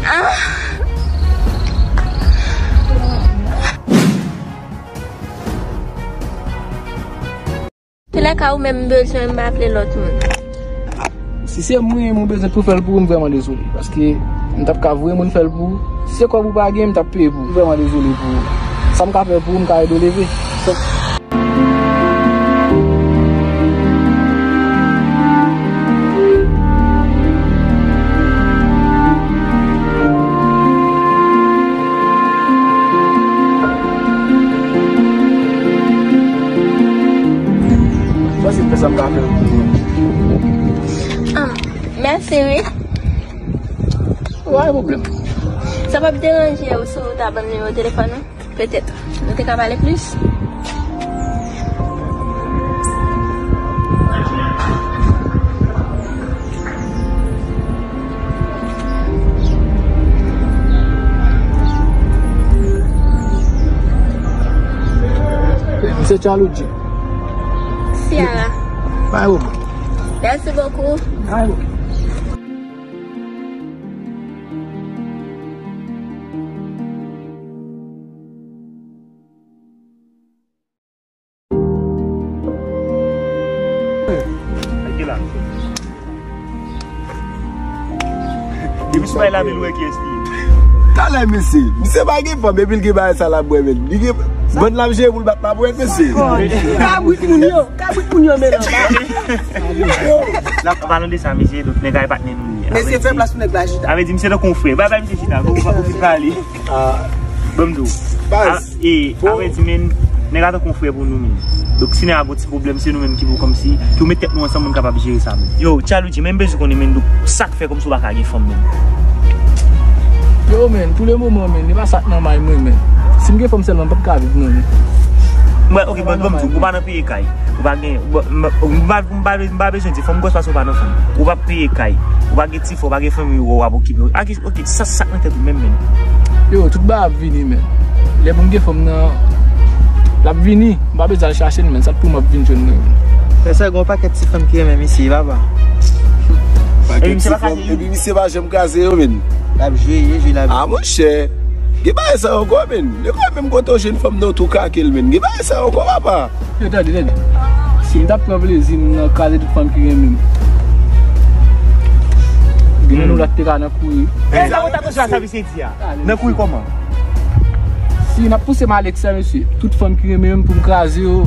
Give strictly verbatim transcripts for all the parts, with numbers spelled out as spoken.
Ah! Antoulèka, ou menm m bezwen, m pa vle lòt moun. Si se mwen, mwen bezwen pou fè l pou ou, m vrèman dezole. Paske m t ap ka voye moun fè l pou ou. Si se kòb ou pa gen, m t ap peye pou ou. M vrèman dezole pou ou. Sa m ka fè pou ou, m ka ede w leve. Mwen se fè sa m ka fè pou ou. Ah, mèsi wi. Pa gen pwoblèm. Sa p ap deranje w si w ta ban m nimewo telefòn ou? Petèt. Nou te ka pale plis. Misye Chaluji. Siara. Pa gen pwoblèm. Merci beaucoup. Pa gen pwoblèm. Depi sou bay la, men l wè kiyès li ye. Talè, mesye. Misye pa gen fanm, epi l gen bagay sa l ap bwè, men. Li gen bann l ap jere pou l bat mabwèt, mesye. Kabrit moun yo, kabrit moun yo, men. An palan de sa, mesye, donk, nèg la e patnè nou ye. Mesye, fè plas pou nèg la chita. Avè di, misye tankou yon frè. Bay, bay, misye chita. Ou, ou, ou pale. Ah. Ban m di w. Baz. Ah, e, bon. Apre di, men, nèg la tankou yon frè pou nou, men. Donk, si nèg la gon ti pwoblèm, se nou menm ki pou kòmsi, ki pou met tèt nou ansanm pou n kapab jere sa, men. Yo, Chaluji, men m bezwen konnen, men, donk, sa k fè kòmsi w pa ka gen fanm, men. Yo, men, pou le moman, men, e pa sa k nan may mwen, men. Si m gen fanm sèlman, m p ap ka viv, non, men. Mwen, ok, bon, ban m di w, ou pa nan peye kay. Ou pa gen, ou pa, m, m, m pa, m pa, m pa bezwen di fanm gwòs paske ou pa nan fanm. Ou p ap peye kay. Ou pa gen ti frè, ou pa gen fanmi ou w ap okipe. A ki, ok, sa, sa k nan tèt ou menm, menm? Yo, tout bagay ap vini, men. Lè moun gen fanm nan, l ap vini. M pa bezwen al chache l, men. Sa pou m ap vin jwenn mwen, men. Fè sa, gen yon pakèt ti fanm ki renmen misye, papa. Pakèt ti fanm. Epi misye pa janm kraze yo, men. L ap jwe, jwe, jwe, l ap jwe. Ah, monchè. Gen bagay sa ankò, men. Yo ka menm kote w jwenn fanm nan, w tou krake l, men. Gen bagay sa ankò, papa. Yo, tande, tande. Si m t ap pran plezi m nan kraze tout fanm ki renmen m, gen nan nou la t te ka nan kouri. E sa ou t ap pran sa misye di a? Nan kouri kòman? Si n ap pouse m ale ak sa, mesye, tout fanm ki renmen m pou m kraze yo,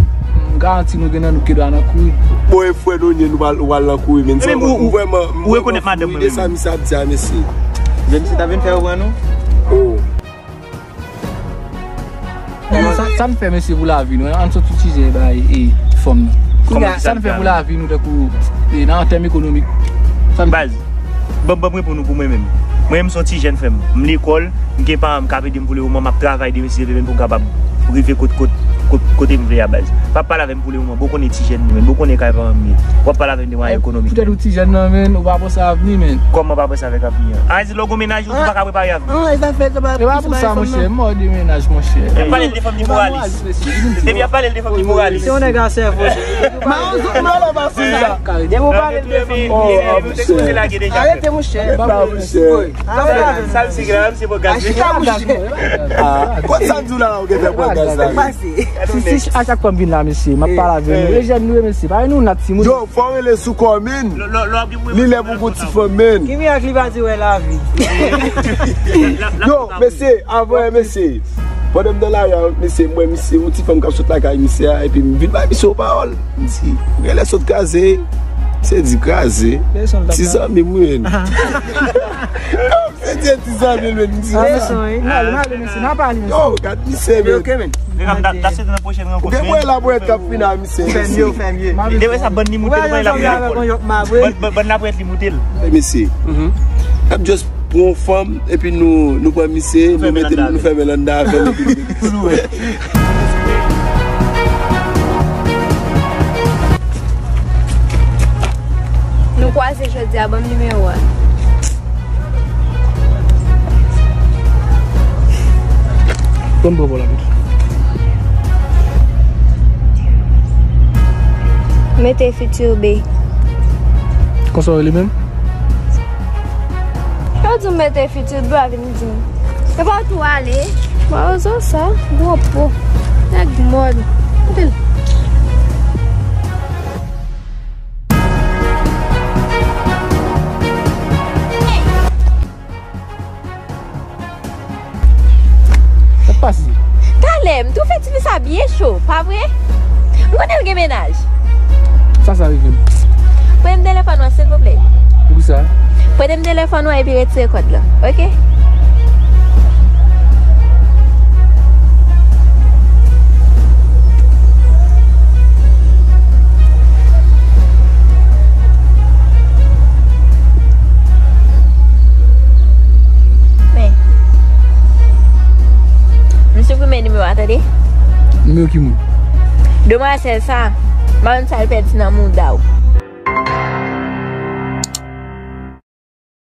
m garanti nou gen nan nou ki dwa nan kouri. Bon, e frè nou ye, nou pral, ou pral nan kouri, men. Ou, ou, ou rekonèt madanm mwen, men. Sa misye ap di a, mesye. Misye ta vin fè yo pran nou? Oh. Sa, sa n fè, mesye, pou lavi nou, an sot sou tizè bay, e, fanm nan. Kòman sa n fè pou lavi nou, tankou, e, nan tèm ekonomik? Sa n fè? Baz, ban, ban m reponn ou pou mwen menm. Mwen menm, se yon ti jèn frè m. M lekòl, m gen paran m k ap ede m pou le moman, m ap travay demen si Dye vle, pou m kapab rive kot, kot, kot, kote m vle a, baz. Pa pale avè m pou le moman, bon, konnen ti jèn mwen, bon, konnen kay paran m ye. W ap pale avè m de mwayen ekonomik. Poutèt ou ti jèn nan, men, ou pa panse avni, men. Kòman pa panse avèk avni an? A, se lè w gon mennaj, ou tou pa ka prepare avni. An, e pa fè, e pa pou sa, monchè. M mò de mennaj, monchè. Y ap pale l de fanm ki moralis. Depi y ap pale l de fanm ki moralis. Se yon nèg a sèvo. Mawozo, m pa la pase sa. Depi w pale l de fanm ki moralis. Arete, monchè. Sa misye gen la, misye pran gaz. Kot sa di w la, ou gen fè pran gaz la? Si, si, a chak fwa m vin la, mesye, m ap pale avè nou. E jèn nou ye, mesye. Pare nou nat timoun. Yo, fò w rele sou kò, men. Li lè pou gon ti fanm, men. Ki mirak li pa di wè lavi. Yo, mesye, avan, mesye. Pandan m nan lari a, mesye, m wè misye, yon ti fanm k ap sot lakay misye a, epi m vin bay misye yon pawòl. M di, genlè sot kraze. Misye di kraze. Ti zanmi m, wi. Misye di ti zanmi l, men. M di, ah. Yo, gad misye, men. Nèg la, m ta, ta swete nan pwochèn rankont. Ou gen mwen la, mwen t ap fini a misye. Ou fè mye, ou fè mye. Depi sa, bann li moute l, bann li moute l. Bann, bann, bann laprès li moute l. Mesye. N ap just pran yon fanm, epi nou, nou pran misye, nou mete l, nou fèmen l anndan avè l, epi nou mete l. Nou kwaze jodi a, ban m nimewo a. Ban m pran vòl la, pitit. Mete fitir B. Konsa w rele menm? Yo, Sou mete fiti dwa vin di m. E pa w tou ale. Mawozo sa, gwo po. Nèg mòn. Kote l? Sa k pase? Talè, m twouve tifi sa byen cho, pa vre? M konnen l gen mennaj. Sa sa rive m? Premye telefòn ou an, silvouplè. Poukisa? Premye telefòn ou an epi retire kòd la, oke? Men, m siprimen nimewo a, tande? Nimewo ki moun? Demwazèl sa, m pa konn sa l pèdi nan mouda w.